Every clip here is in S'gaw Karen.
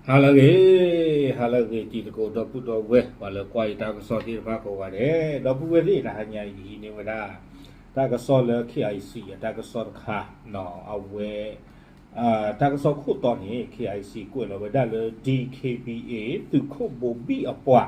ဟါလၢအဂ့ၤ, ဟါလၢအဂ့ၤ တံၤသကိးဒီပုၢ်ဒီဝဲၢ် ပှၤလၢကွၢ်အံၤတၢ်ကစီၣ်သ့ၣ်တဖၣ်ကိးဂၤဒဲး, ဒီပုၢ်ဝဲၢ်သ့ၣ် တဟါညါအံၤ ယဟံးန့ၢ်ဝဲဒၣ် တၢ်ကစီၣ်လၢ K I C အတၢ်ကစီၣ်တခါ, အဝဲ တၢ်ကစီၣ်ခိၣ်တီန့ၣ် K I C ကွဲးလီၤဝဲဒၣ်လၢ D K B A သုးခိၣ်ဘိၤဘံၣ်အပှၤ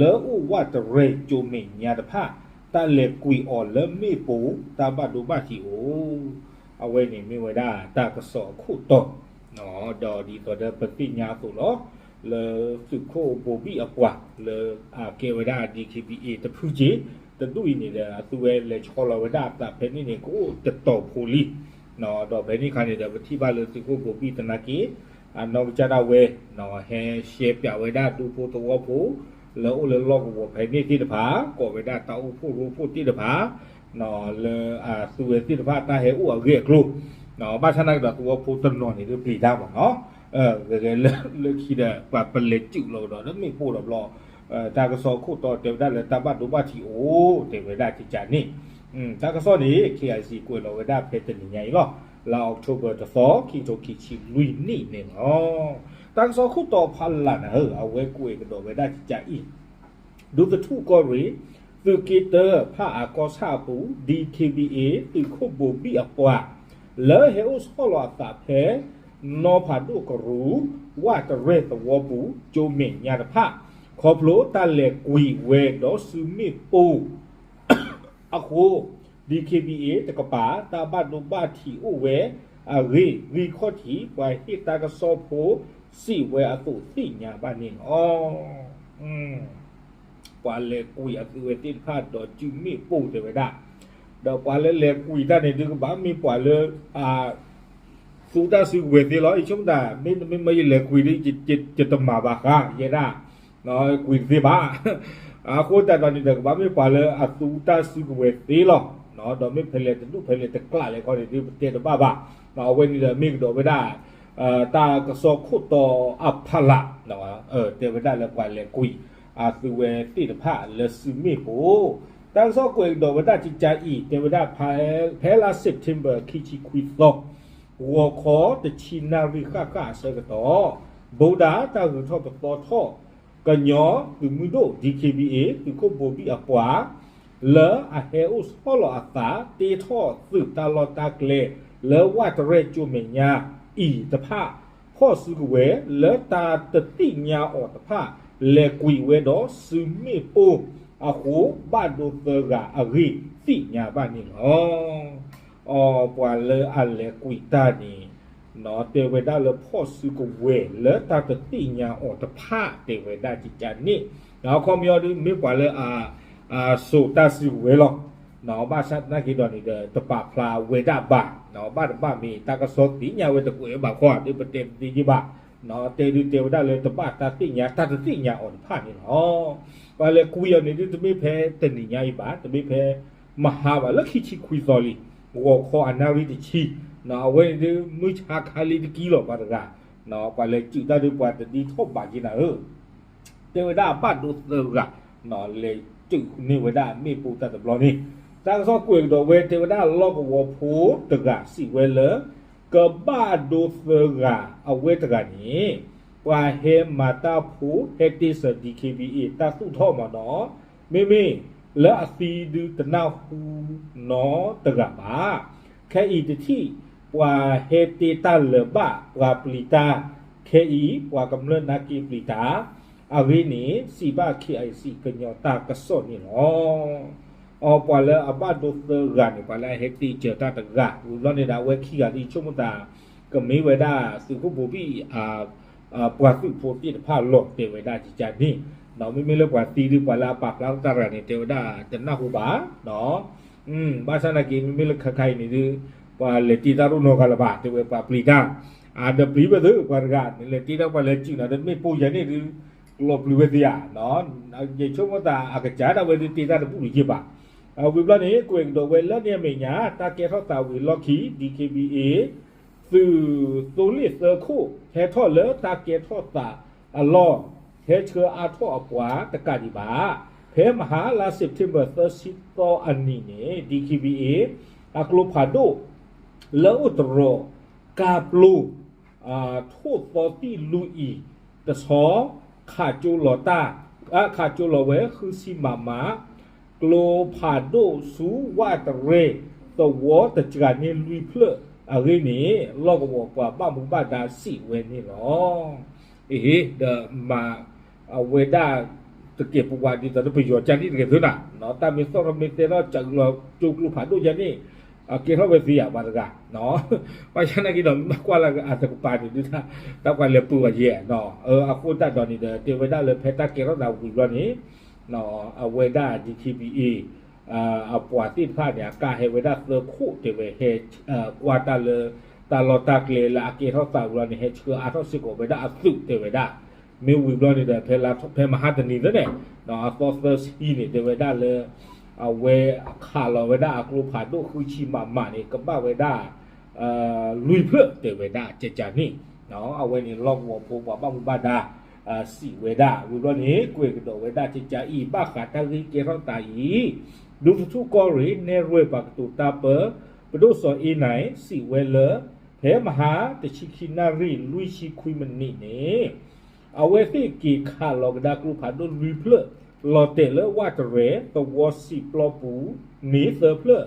လၢအိၣ်ဝးတရဲၣ်ကၠိမဲာ်ညါတဖၣ် တၢ်လဲၤကွံာ်အီၤလၢမ့ၣ်ပိၢ် တၢ်ဘၣ်ဒိဘၣ်ထံးအိၣ်, အဝဲန့ၣ်မ့ၢ်ဝဲဒၣ်တၢ်ကစီၣ်အခိၣ်တီ, ဒီးဒ်သိးဒီးပသ့ၣ်ညါအသိးလီၤ, လၢသုးခိၣ်ဘိၤဘံၣ်အပှၤ လၢအကဲဝဲဒၣ် D K B A တဖုက့ၤ, တဒူၣ်အံၤန့ၣ်ဒီး အသုဝဲလဲၤဆီလီၤဝဲဒၣ်အသးဖဲန့ၣ်န့ၣ် ကအိၣ်တတီၤဖိလံ, ဒီးဖဲန့ၣ်အခါန့ၣ်ဒီး ပထံၣ်ဘၣ်လၢသုးခိၣ်ဘိၤဘံၣ်သနာ်က့ အနီၢ်ကစၢ်ဒၣ်ဝဲ ဟဲရှဲပၠးဝဲဒၣ်ဒူဖိသဝီဖိ လၢအိၣ်လၢလီၢ်ကဝီၤဖဲန့ၣ်သ့ၣ်တဖၣ် ကိးဝဲဒၣ်တၢ်အိၣ်ဖှိၣ်ရိဖှိၣ်သ့ၣ်တဖၣ် လၢအသုဝဲသ့ၣ်တဖၣ်တၢ်ဟဲအိၣ်အဂ့ၢ်အကျိၤ, ဘၣ်ဆၣ်သနာ်က့ဒီးသဝီဖိတနီၤန့ၣ်ဒုးပျံၤတၢ်မးနီၤ, ဂဲၤဂဲၤလၢလၢခံဒီး ပှၤပလဲၤစုၣ်လီၤကဒီးလၢမ့ၣ်ပိၢ်ဒီးဘျီ, တၢ်ကစီၣ်ခိၣ်တီတဲဝဲဒၣ်လၢတၢ်ဘၣ်ဒိဘၣ်ထံးအိၣ် တဲဝဲဒၣ်ကကန့ၣ်, တၢ်ကစီၣ်န့ၣ် K I C ကွဲးလီၤဝဲဒၣ်ဖဲတနံၤညါအံၤလီၤ, လါ October တသီ ခံကထိခံဆံလွံၢ်နံၣ်န့ၣ်လီၤ. တၢ်ကစီၣ်ခိၣ်တီဖးလၢ်နၤဧၢ အဝဲကွဲးကဒီးဝဲဒၣ်ကကအံၤ ဒူသထူၣ်ကီၢ်ရ့ၣ် သုးက့တၢ ဖၣ်အၣ်ကီၢ်ဆၣ်အပူၤ D K B A သုးခိၣ်ဘိၤဘံၣ်အပှၤ လၢဟဲအိၣ်ဆီလီၤအသးဖဲ နီဖးဒိၣ်ကရူၢ် ဝးတရဲၣ်သဝီပူၤ ကၠိမဲာ်ညါတဖၣ် ခီဖျိတၢ်လဲၤကွံာ်ဝဲဒီးစုမ့ၣ်ပိၢ် အဃိ D K B A တကပၤ တၢ်ဘၣ်ဒိဘၣ်ထံးအိၣ်ဝဲအဂ့ၢ် ဂံၢ်ခီၣ်ထံး ပှၤဟ့ၣ်တၢ်ကစီၣ်ဖိစံးဝဲအသိးသ့ၣ်ညါဘၣ်န့ၣ်လီၤ. ပှၤလဲၤကွံာ်အသုဝဲသ့ၣ်တဖၣ်ဒီးစုမ့ၣ်ပိၢ်တဲဝဲဒၣ်, ဒီးပှၤလၢလဲၤကွံာ်တၢ်န့ၣ်ဒုးကဘၣ်မ့ၢ်ပှၤလၢ အသူတၢ်စုကဝဲၤသ့လီၤ. ယဆိကမိၣ်တၢ် မ့မ့ၢ်ယလဲၤကွံာ်ဒ် ယတမၤဘၣ်ဃး ယဲဒၣ် ကွံာ်တသ့ဘၣ်. အဃိသတးဒီးန့ၣ်ဒီး ကဘၣ်မ့ၢ်ပှၤလၢအသူတၢ်စုကဝဲၤသ့လီၤ. ဒီးမ့ၢ်ဖဲလဲၣ်တဒူၣ်ဖဲလဲၣ်တကျးလဲၣ်ခီန့ၣ်ဒုး ပတဲတဘၣ်ဘၣ်. အဝဲန့ၣ်ဒီးမ့ၢ်ကဒီးဝဲဒၣ် တၢ်ကစီၣ်ခိၣ်တီအဖီလာ် တဲဝဲဒၣ်လၢပှၤလဲၤကွံာ် အသုဝဲသ့ၣ်တဖၣ်လၢစုမ့ၣ်ပိၢ်, တၢ်ကစီၣ်ကွဲးကဒီးဝဲဒၣ်ကကအံၤ တဲဝဲဒၣ် ဖဲလါ September ခံဆံခွံသီ ဂီၤခီတဆံနၣ်ရံၣ်ဃၣ်ဃၣ်အဆၢကတီၢ် ဘိးဒၣ်တၢ်ဂုၤထီၣ်ပသီထီၣ် ကညီသုးမုၢ်ဒိၣ် D K B A သုးခိၣ်ဘိၤဘံၣ်အပှၤ လၢအဟဲအိၣ်ဆီလီၤအသး တ့ထီၣ်သုးတၢ်လီၢ်တၢ်ကျဲ လၢဝးတရဲၣ်ကၠိမဲာ်ညါအံၤတဖၣ် ဖီၣ်စုကဝဲၤ လၢတၢ်တသ့ၣ်ညါအီၤတဖၣ် လဲၤကွံာ်ဝဲဒီးစုမ့ၣ်ပိၢ်အဃိ ဘၣ်ဒိသၢဂၤအဂ့ၢ်သ့ၣ်ညါဘၣ်န့ၣ်လီၤ. အီ ပှၤလၢအလဲၤကွံာ်တၢ်န့ၣ် တဲဝဲဒၣ်လၢဖီၣ်စုကဝဲၤလၢတၢ်တသ့ၣ်ညါအီၤတဖၣ် တဲဝဲဒၣ်ကကန့ၣ်, အခီပညီဒ်မ့ၢ်ပှၤလၢအ စိာ်တၢ်စုကဝဲၤလီၤ. ဘၣ်ဆၣ်သနာ်က့ဒီးန့ၣ်ဒီး တပာ်ဖျါဝဲဒၣ်ဘၣ်, ဘၣ်တဘၣ်မ့ၢ်တၢ်ကစီၣ်သ့ၣ်ညါဝဲတကွဲးဘၣ်ခီ ဒ်ပတဲတသ့ယ့ၢ်ဘၣ်, တဲဒုးတဲဝဲဒၣ်လၢတဘၣ်တၢ်သ့ၣ်ညါတၢ်တသ့ၣ်ညါအီၤတဖၣ်န့ၣ်လီၤ. ပှၤလဲၤကွံာ်အီၤန့ၣ်ဒုး တမ့ၢ်ဖဲတနံၤညါအံၤဘၣ်, တမ့ၢ်ဖဲမဟါဘၣ်, လၢခံဆံခွံသီလံ, ဂီၤခီအနၣ်ရံၣ်တဆံ, အဝဲန့ၣ်ဒုး မုၢ်ဆါခါလံတကံလီၤ ပှၤတဂၤ, ပှၤလဲၤစုာ်တၢ်ဒုး ပှၤတဒ်ထီၣ်ဘးက့ၤနၤဧၢ တဲဝဲဒၣ်အဘၣ်ဒိသၢဂၤ လဲၤစုာ်န့ၢ်ဝဲဒၣ်မ့ၣ်ပိၢ်တၢ်တဘျီန့ၣ်, တၢ်ကစီၣ်ကွဲးကဒီးဝဲတဲဝဲဒၣ်လီၢ်ကဝီၤဖိတဂၤစံးဝဲလၢ ကဘၣ်ဒိသၢဂၤအဝဲတဂၤန့ၣ် ပှၤဟဲမၤတၢ်ဖိဟဲတ့စၢၤ D K B A တၢ်သူၣ်ထီၣ်မးဒီး မ့မ့ၢ်လၢအသံဒုးတနၢ်ဟူနီတဂၤဘၣ်. ခဲအံၤတထံၣ် ပှၤဟဲတ့တၢ်လၢၤဘၣ် ပှၤပျံၤတၢ် ခဲအံၤ ပှၤကမျၢၢ်နာ်က့ပျံၤတၢ် အဂ့ၢ်န့ၣ် စံးဘၣ် K I C ကညီတၢ်ကစီၣ်န့ၣ်လီၤ. အီ ပှၤလၢအဘၣ်ဒိသၢဂၤန့ၣ် ပှၤလၢအဟဲတ့စၢၤတၢ်တဂၤ ဝံၤဘျီန့ၣ်ဒီး အဝဲခံဂၤဒ်ဆိကမိၣ်သး ကမ့ၢ်ဝဲဒၣ်သုးခိၣ်ဘိၤဘံၣ် ပှၤသုးဖိသ့ၣ်တဖၣ်လီၤ တဲဝဲဒၣ်ကကန့ၣ်, မ့မ့ၢ်လၢပှၤသံဒုး ပှၤလၢအပာ်ဖျါထီၣ်တၢ်တဂၤန့ၣ် တဲဝဲဒၣ်တနၢ်ဟူဘၣ် ဘၣ်ဆၣ်သနာ်က့ မ့မ့ၢ်လၢခဲခါအံၤန့ၣ်ဒုး ပှၤလဲၤတ့တၢ်တအိၣ်နီတဂၤလၢၤဘၣ် တဲဝဲပှၤပျံၤတၢ်, အဒီးပျံၤဝဲသ့ၣ် ပှၤတဂၤ နလဲၤတ့တၢ်ပှၤလဲၤစုာ်နၤဒီးမ့ၣ်ပိၢ်ယၤန့ၣ်ဒုး ကျိးပျံၤဝဲသ့ၣ်ဧါ, ယဆိကမိၣ်သးအကစၢ်ဒၣ်ဝဲဒုးတ့တၢ်တဘူၣ်လံက့ဘၣ်. ဝံၤဘျီန့ၣ် ကွဲးကဒီးဝဲလၢန့ၣ်အမဲာ်ညါ တၢ်ကဲထီၣ်သးဝံၤလီၢ်ခံ D K B A သုးသိလ့ၣ်သၢခိၣ် ဟဲထီၣ်လၢတၢ်ကဲထီၣ်သးအလီၢ် ဟဲဆှၢအါထီၣ်အပှၤတကးဒံးဘၣ်. ဖဲမဟါလါ September သၢဆံသီအနံၤန့ၣ် D K B A အကျိဖးဒိၣ် လၢအိၣ်တရီၤကါပျိ ထိၣ်သီသံၣ်လွံၢ်အံၤ တဆီ ခးကၠိလီၤတၢ် ခးကၠိလီၤဝဲဃုဆံမးမး ကျိဖးဒိၣ်ဆူဝးတရဲသဝီတစှၤန့ၢ်လွံၢ်ဖျၢၣ်အဂ့ၢ်န့ၣ် လီၢ်ကဝီၤပှၤဘၣ်မူဘၣ်ဒါစံးဝဲန့ၣ်လီၤ. အ့ ဒီးမၤ အဝဲဒၣ် တကဲးပဝးဒ်သိးဒီးပယီၤကန့ၣ် တကဲးသုနၤ တၢ်မ့ၢ်သီၣ်ထီၣ်မ့ၢ်တဲထီၣ် ကၠးလီၤကၠိကျိဖးဒိၣ်ယၤန့ၣ် ကဲထီၣ်ဝဲသ့ဧါ ပှၤတဂၤ ဘၣ်ဆၣ်နာ်က့ဒီး မ့ၢ်ဘၣ်ကွၢ်လၢအတကပၤန့ၣ်ဒုး တၢ်ပှၤလဲၤပၢၤအီၤယဲၢ် အဃိသတးဒီးန့ၣ်ဒီး တဲဝဲဒၣ်လၢဖဲတၢ်ကဲထီၣ်သးဝံၤဘျီန့ၣ် အဝဲဒၣ် DKBA အပှၤသ့ၣ်တဖၣ်န့ၣ် အကါဟဲဝဲဒၣ်သၢခိၣ်တဲဝဲ ဟဲ ကွၢ်တၢ်လၢ တၢ်လီၢ်တၢ်ကျဲလၢအကဲထီၣ်သးဝံၤလီၤန့ၣ် ဟဲဆှၢအါထီၣ်စ့ၢ်ကီးဝဲဒၣ်အသုးတဲဝဲဒၣ် မ့ၢ်ဝံၤဘျီန့ၣ်ဒီး ဖဲမဟါတနံၤသ့ၣ်န့ၣ် အသီသၢဆံန့ၣ် တဲဝဲဒၣ်လၢ အဝဲခးလီၤဝဲဒၣ်အကျိဖးဒိၣ်ဃုဆံမးမးန့ၣ် ကဘၣ်ဝဲဒၣ် လွံၢ်ဖျၢၣ်တဲဝဲဒၣ်ကကန့ၣ် အဝဲန့ၣ်လီၢ်ကဝီၤဖိပှၤဘၣ်မူဘၣ်ဒါ စံးဝဲဒၣ် ဝံၤဘျီန့ၣ် ကွဲးကဒီးဝဲဒၣ်ကကအံၤ ဘၣ်ဃးတၢ်ဂ့ၢ်ကဲထီၣ်သးအံၤ ဒူသထူၣ်ကီၢ်ရ့ၣ် နဲၣ်ရွဲၣ်ပှၤကတိၤတၢ်ပၢ ပဒိၣ်စီၤအ့နၢၣ် စံးဝဲလၢ ဖဲမဟါတဆံခံနၣ်ရံၣ် လွံၢ်ဆံခွံမံးနံးန့ၣ် အဝဲသ့ၣ်က့ၤခးလီၤကဒါကျိဖးဒိၣ်လွံၢ်ဖျၢၣ် လီၤတဲာ်လၢဝးတရဲသဝီစံာ်ပျီပူၤန့ၣ်သၢဖျၢၣ်,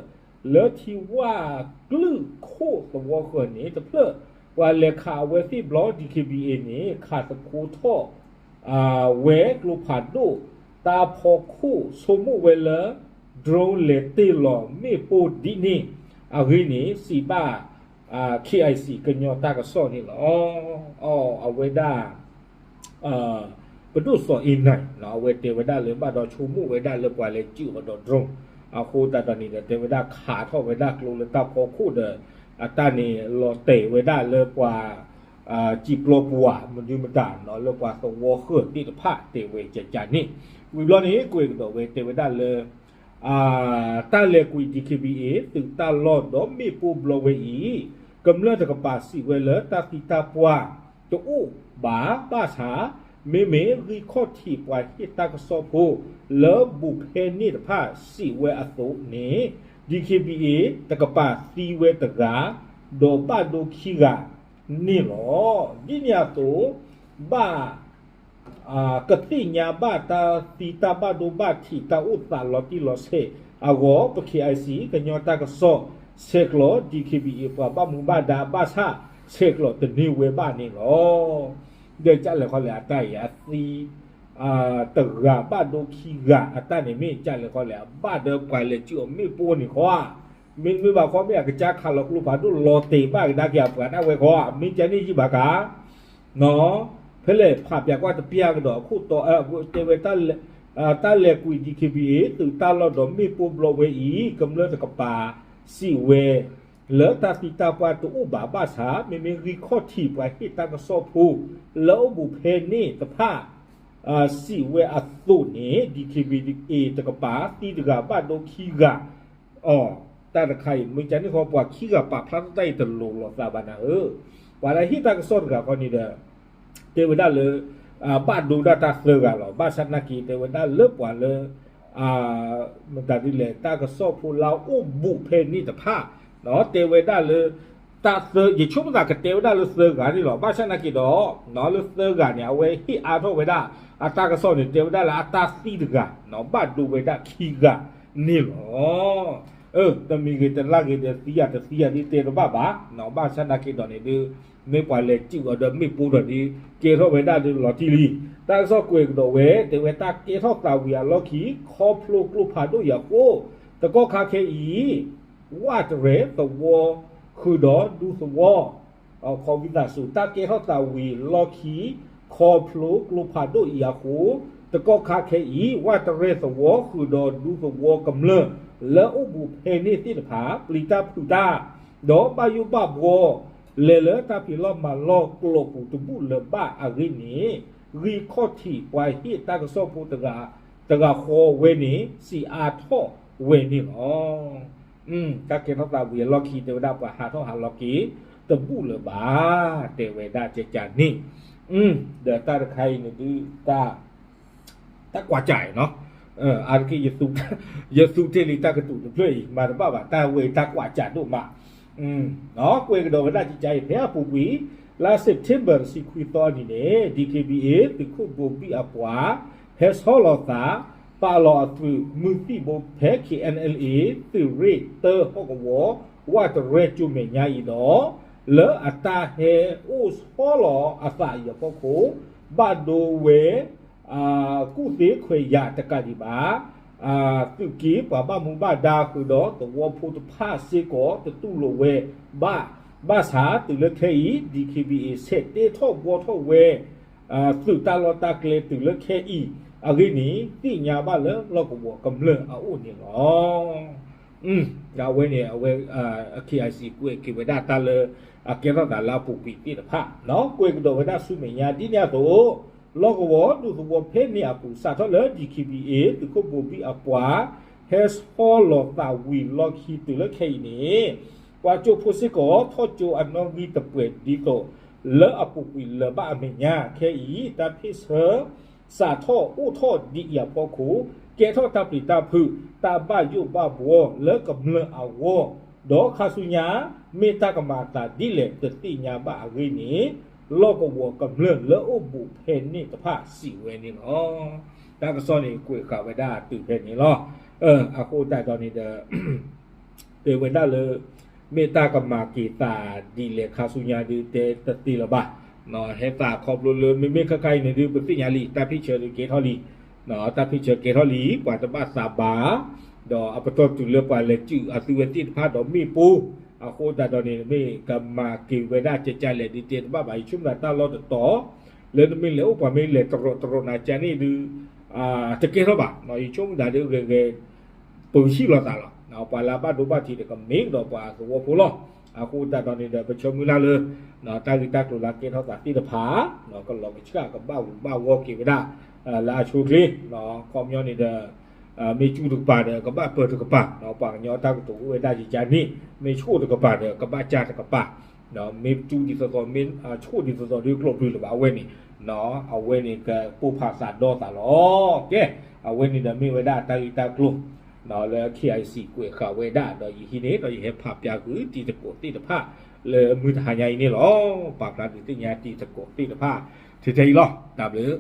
လၢထံဝၣ်ကလုာ်ခိၣ်သဝီဃၢၤန့ၣ်တဖျၢၣ်, ပှၤလဲၤခးအဝဲသ့ၣ်ဘျီ DKBA န့ၣ် ခးသကိးထီၣ် ဝဲကျိဖးဒိၣ် တၢ်ဖီခိၣ်ဆိကမိၣ်ဝဲလၢ drone လဲၤတ့ၢ်လီၤမ့ၣ်ပိၢ်ဒ်န့ၣ် အဂ့ၢ်န့ၣ် စံးဘၣ် KIC ကညီတၢ်ကစီၣ်န့ၣ်လီၤ. အဝဲဒၣ် ပဒိၣ်စီၤအ့နၢၣ် အဝဲတဲဝဲဒၣ်လၢ ဘၣ်ဒီးဆိကမိၣ်ဝဲဒၣ်လၢပှၤလဲၤစံၣ်အီၤဒီး drone အဃိသတးဒီးန့ၣ်ဒီး တဲဝဲဒၣ်ခးထီၣ်ဝဲဒၣ်ကျိလၢတၢ်ဖီခိၣ်ဒီး အတၢ်န့ၣ်လီၤတဲာ်ဝဲဒၣ်လၢပှၤ စံာ်ပျီပူၤဧါမနုၤမတၤနီၤ လၢပှၤသဝီဃၢၤသ့ၣ်တဖၣ်တဲဝဲကကန့ၣ်, ဝံၤဘျီန့ၣ် ကွဲးကဒီးဝဲတဲဝဲဒၣ်လၢ တၢ်လဲၤကွံာ် DKBA သုးတၢ်လီၢ်ဒီးမ့ၣ်ပိၢ်ဘျီဝဲအံၤ ကမျၢၢ်တကပၤစံးဝဲလၢတၢ်သံတၢ်ပှၢ်တအိၣ်ဘၣ်ဘၣ်ဆၣ် မ့မ့ၢ်ဂံၢ်ခီၣ်ထံးပှၤဟ့ၣ်တၢ်ကစီၣ်ဖိ လၢဘူၣ်ဖဲန့ၣ်တဖၣ်စံးဝဲအသိးန့ၣ် DKBA တကပၤသံဝဲတဂၤ ဒီးဘၣ်ဒိခံဂၤန့ၣ်လီၤ. ဒ်န့ၣ်အသိး ဘၣ် ကသ့ၣ်ညါဘၣ်တၢ်သံတၢ်ဘၣ်ဒိဘၣ်ထံးတၢ်အိၣ်သးလီၤတံၢ်လီၤဆဲးအဂီၢ် ပ KIC ကညီတၢ်ကစီၣ်ဆဲးကျိး DKBA ပှၤဘၣ်မူဘၣ်ဒါဘၣ်ဆၣ် ဆဲးကျိးတန့ၢ်ဝဲဘၣ်န့ၣ်လီၤ. ဒီးကလဲၤခီလဲၣ်အတၢ်အံၤအသံ တဂၤဘၣ်ဒိခံဂၤအတၢ်န့ၣ် မ့ၢ်ကလဲၤခီလဲၣ် အဘၣ်ဒီးပှၤလဲၤစံၣ်အီၤမ့ၣ်ပိၢ်န့ၣ်ဃီဧါ, မ့တမ့ၢ်ဘၣ်ဃီ မ့ၢ်အကစၢ်ခးလီၤကျိဖးဒိၣ်လီၤတဲာ်ဘၣ်ကဒါက့ၤအပှၤဒၣ်ဝဲဃီဧါ, မ့ၢ်ကန့ၣ်ယံၣ်ဘၣ်ကါ ဖဲလဲၣ်ဖးပျးကွၢ်တပျၢ်ကဒီးအခိၣ်တီ တဲဝဲ တၢ်လဲၤကွံာ် DKBA သုးတၢ်လီၢ်ဒီးမ့ၣ်ပိၢ်ဘျီဝဲအံၤ ကမျၢၢ်တကပၤစံးဝဲ လၢတၢ်သံတၢ်ပှၢ်တအိၣ်ဘၣ်ဘၣ်ဆၣ် မ့မ့ၢ်ဂံၢ်ခီၣ်ထံးပှၤဟ့ၣ်တၢ်ကစီၣ်ဖိ လၢအိၣ်ဘူးဖဲန့ၣ်တဖၣ် စံးဝဲအသိးန့ၣ် DKBA တကပၤသံတဂၤဘၣ်ဒိခံဂၤ အီၤ တၢ်တခါအံၤ မ့ၢ်ကန့ၣ်ဃီ ပှၤခံဂၤပာ်ဖျါထီၣ်တၢ်အံၤတလိၤလိာ်သးဘၣ်နၤဧၢ, ပှၤလၢဟ့ၣ်တၢ်ကစီၣ်တဂၤဃီန့ၣ်ဒီး တဲဝဲဒၣ်လၢ ဘၣ်ဒိဒၣ်တၢ်သၢဂၤလီၤ. ဘၣ်ဆၣ်နာ်က့ တဲဝဲဒၣ်လၢပှၤလၢ မတၤဒ်လဲၣ် တၢ်ကစီၣ်ဖိလၢအိၣ်ဘူးဖဲန့ၣ်တဖၣ် တဲဝဲဒၣ်လၢ တၢ်သၢ ယဆိကမိၣ်သးကတဲဝဲဒၣ်လၢသၢဂၤန့ၣ်လီၤ. ဘၣ်ဆၣ်နာ်က့ဒီး လၢသၢဂၤန့ၣ် အဝဲဟ့ၣ်အါထီၣ်ဝဲဒၣ် အတၢ်ကစီၣ်န့ၣ် တဲဝဲဒၣ်လၢအတၢ်သံတဂၤ ဘၣ်ဒိဝဲဒၣ်ခံဂၤန့ၣ်လီၤ. တမံၤဂ့ၤတလၢ်ဂ့ၤဒီးသံဧါတသံဧါဒ်တဲတဘၣ်ဘၣ်. ဘၣ်ဆၣ်နာ်က့ဒီးန့ၣ်ဒုး မ့ၢ်ပှၤလဲၤစံၣ်အီၤဒီးမ့ၣ်ပိၢ်ဒီးဒုး ကဲထီၣ်ဝဲဒၣ်ဒုးလီၤတံၢ်လံ. တၢ်ကစီၣ်ကွဲးကဒီးဝဲ တဲဝဲတၢ်ကဲထီၣ်သးဝံၤအလီၢ်ခံ ခီဖျိကျိဖးဒိၣ်အံၤအဃိ တကီၢ်ခါခဲအံၤ ဝးတရဲသဝီ ဃုာ်ဒီးဒူသဝီ ခီဝံသးစူၤ တၢ်ကဲထီၣ်သးဝံၤလီၢ်ခံ ခီဖျိကျိဖးဒိၣ်အံၤအဃိ တကီၢ်ခါခဲအံၤ ဝးတရဲသဝီဃုာ်ဒီးဒူသဝီကမျၢၢ် လၢအိၣ်ဘူးဖဲန့ၣ်သ့ၣ်တဖၣ် ပျံၤတၢ်ဖုးတၢ် ဒီးဘၣ်ယိၣ်ဘၣ်ဘှီ လဲၤလၢတၢ်ဖံးလီၢ်မၤလီၢ်ကျိာ်ပူၤတဘူၣ်လၢၤဘၣ်အဂ့ၢ်န့ၣ် ဂံၢ်ခီၣ်ထံးပှၤဟ့ၣ်တၢ်ကစီၣ်ဖိတဂၤဃီဝဲန့ၣ် စံးအါထီၣ်ဝဲန့ၣ်လီၤ. တၢ်ကဲထီၣ်သးဝံၤအလီၢ်ခံ တဲဝဲဒၣ်ပှၤဟးထီၣ်ဟးလီၤက့ၤ တဘူၣ်လၢၤဘၣ် တဲဝဲဒၣ်ကကန့ၣ်, ဒီးတၢ်တခါအံၤန့ၣ်ဒုး တၢ်ကွၢ်ကၢ်အံၤနီၤ, အါတက့ၢ် ယသူတ့ၢ်လံတၢ်ကတိၤတဖျၢၣ်အံၤ မၤတဘၣ်ဘၣ် တၢ်ဝဲအံၤတၢ်ကွၢ်ကၢ်ဒိၣ်မး, ကွဲးကဒီးဝဲဒၣ်ကကအံၤ ဖဲအပူၤကွံာ် လါ September တဆံခွံသီအနံၤန့ၣ် DKBA သုးခိၣ်ဘိဘံၣ်အပှၤ ဟဲဆီလီၤသး ပာ်လီၤအသုးမုၢ်သံၣ်ဘိဖဲ KNLA သုးရ့ၣ်တၢဟီၣ်ကဝီၤ ဝးတရဲကၠိမဲာ်ညါအံၤဒီး လၢအတၢ်ဟဲအိၣ်ဆီလီၤအသးအံၤအဖီခိၣ် ဘၣ်ဒိဝဲ ကူၣ်သ့ခွဲးယာ်တကးဒံးဘၣ် သုးက့ပှၤဘၣ်မူဘၣ်ဒါဃုာ်ဒီးသဝီဖိတဖၣ်စ့ၢ်ကီး တတူၢ်လိာ်ဝဲဘၣ်. ဘၣ်ဆၣ်တုၤလၢခဲအံၤ DKBA ဆဲးတ့ထီၣ်ဘှီထီၣ်ဝဲ သုးတၢ်လီၢ်တၢ်ကျဲတုၤလၢခဲအံၤအဂ့ၢ်န့ၣ် သ့ၣ်ညါဘၣ်လၢလီၢ်ကဝီၤကမျၢၢ်အအိၣ်န့ၣ်လီၤ. ဒီးအဝဲန့ၣ် အဝဲ KIC ကွဲးက့ၤဝဲဒၣ်တၢ်လၢ အကဲထီၣ်သးလၢအပူၤကွံာ်သ့ၣ်တဖၣ် ကွဲးကဒီးဝဲဒၣ်ဆူမဲာ်ညါဒ်န့ၣ်အသိး လီၢ်ကဝီၤဒူသဝီဖဲန့ၣ်အပူၤ စးထီၣ်လၢ DKBA သုးခိၣ်ဘိဘံၣ်အပှၤ ဟဲဆီလီၤသးဝံၤလီၢ်ခံတုၤလၢခဲအံၤန့ၣ် ပှၤကၠိဖိစ့ၢ်ကီး ထီၣ်ကၠိအနီၣ်ဂံၢ်တပှဲၤဒ်သိး လၢအပူၤကွံာ်လၢၤဘၣ်အမဲာ်ညါ ခဲအံၤ တၢ်ဖ့ၣ်ဆၢ စးထီၣ်အိၣ်ထီၣ်ဒ်အံၤအဖီခိၣ် ကဲထီၣ်တၢ်ပျံၤတၢ်ဖုး တၢ်ဘၣ်ယိၣ်ဘၣ်ဘှီလၢကမျၢၢ်အဂီၢ် ဒီးခါဆူညါ မ့ၢ်တၢ်ကမၤအသးဒ်လဲၣ်တသ့ၣ်ညါဘၣ်အဂ့ၢ်န့ၣ် လီၢ်ကဝီၤကမျၢၢ်လၢအိၣ်ဘူးဖဲန့ၣ်တဖၣ်စံးဝဲန့ၣ်လီၤ. တၢ်ကစီၣ်န့ၣ် ကွဲးဃာ်ဝဲဒၣ်တုၤဖဲန့ၣ်လီၤ. အဃိသတးဒီးန့ၣ်ဒီး တဲဝဲဒၣ်လၢ မ့ၢ်တၢ်ကမၤက့ၤသးဒ်လဲၣ်ခါဆူညါဒုးတဲတသ့လၢၤဘၣ်. ဟဲသးခီဖျိလၢမ့မ့ၢ်ခဲခါအံၤန့ၣ်ဒုး ပသ့ၣ်ညါလံ တၢ်ဖ့ၣ်ဆၢဒုးကဲထီၣ်လံ တၢ်ဖ့ၣ်ဆၢကဲထီၣ်လံ ပှၤတဘၣ်သးဘၣ် ဒီးအပတီၢ်တုၤလၢပှၤလဲၤစုးအသုဝဲသ့ၣ်တဖၣ်ဒီးမ့ၣ်ပိၢ် အဃိသတးဒီးန့ၣ် မ့ၢ်ကမၤက့ၤဝဲဒၣ်ကကလဲၣ်ဒုးတဲတဘၣ်ဘၣ် ယဆိကမိၣ်တၢ်လီၢ်တတီၤ လၢနမ့ၢ်လဲၤအိၣ်ပှၤမ့ၢ်လဲၤတရီးတရီးနၤကန့ၣ်ဒုး တကဲထီၣ်ဘၣ် ယဆိကမိၣ်တၢ်ဒုးဂဲၤဂဲၤ ပကဆံၣ်လီၤသးလီၤ. ပှၤလၢအဘၣ်ဒိဘၣ်ထံးဒီးကမ့ၢ်ကဒီးပှၤသဝီဖိလီၤ. အဃိသတးဒီးန့ၣ်ဒီး ပဆၢမုၢ်လၢ်လၢ တၢ်ဂ့ၢ်တၢ်ကျိၤလၢကဲထီၣ်သးသ့ၣ်တဖၣ် ကလီၤကဆှၣ်ကဘၣ်ဂုၤဘၣ်ဂီၢ်က့ၤဝဲဒၣ် လၢအဆိအချ့ ခီပညီန့ၣ်ဒီး မ့ၢ်ကၠူတကပၤဒီး ကဘၣ်ပၢၤတကပၤ ပှၤကညီတၢ်ကတိၤအိၣ်ဝဲဒၣ်ယကန့ၣ် မ့ၢ်ဆိၣ်တကပၤဒီး ကဘၣ်ကၢ်တကပၤ မ့ၢ်ကၠူဒ်သိးသိး မ့ၢ်ဆိၣ်ဒ်သိးသိးဒီးကျိးဘျုးလၢၤဘၣ်အဝဲန့ၣ် အဝဲန့ၣ်ကပိၢ်ဖးသးဒီသးလီၤ. ကဲ အဝဲန့ၣ်ဒီးမ့ၢ်ဝဲဒၣ်တၢ်ဂ့ၢ်တၢ်ကျိၤ လၢ KIC ကွဲးဃာ်ဝဲဒၣ်ဒီးယဟံးန့ၢ်ဒီးယဟဲဖးပျၢ်ဃုာ်တံၤသကိးသ့ၣ်တဖၣ် လၢမုၢ်တဟါညါအံၤန့ၣ်လီၤ. ပာ်ဖျါဒုးသ့ၣ်ညါတံၤသကိးသ့ၣ်တဖၣ် ထဲထဲအံၤလီၤ. တၢ်ဘျုး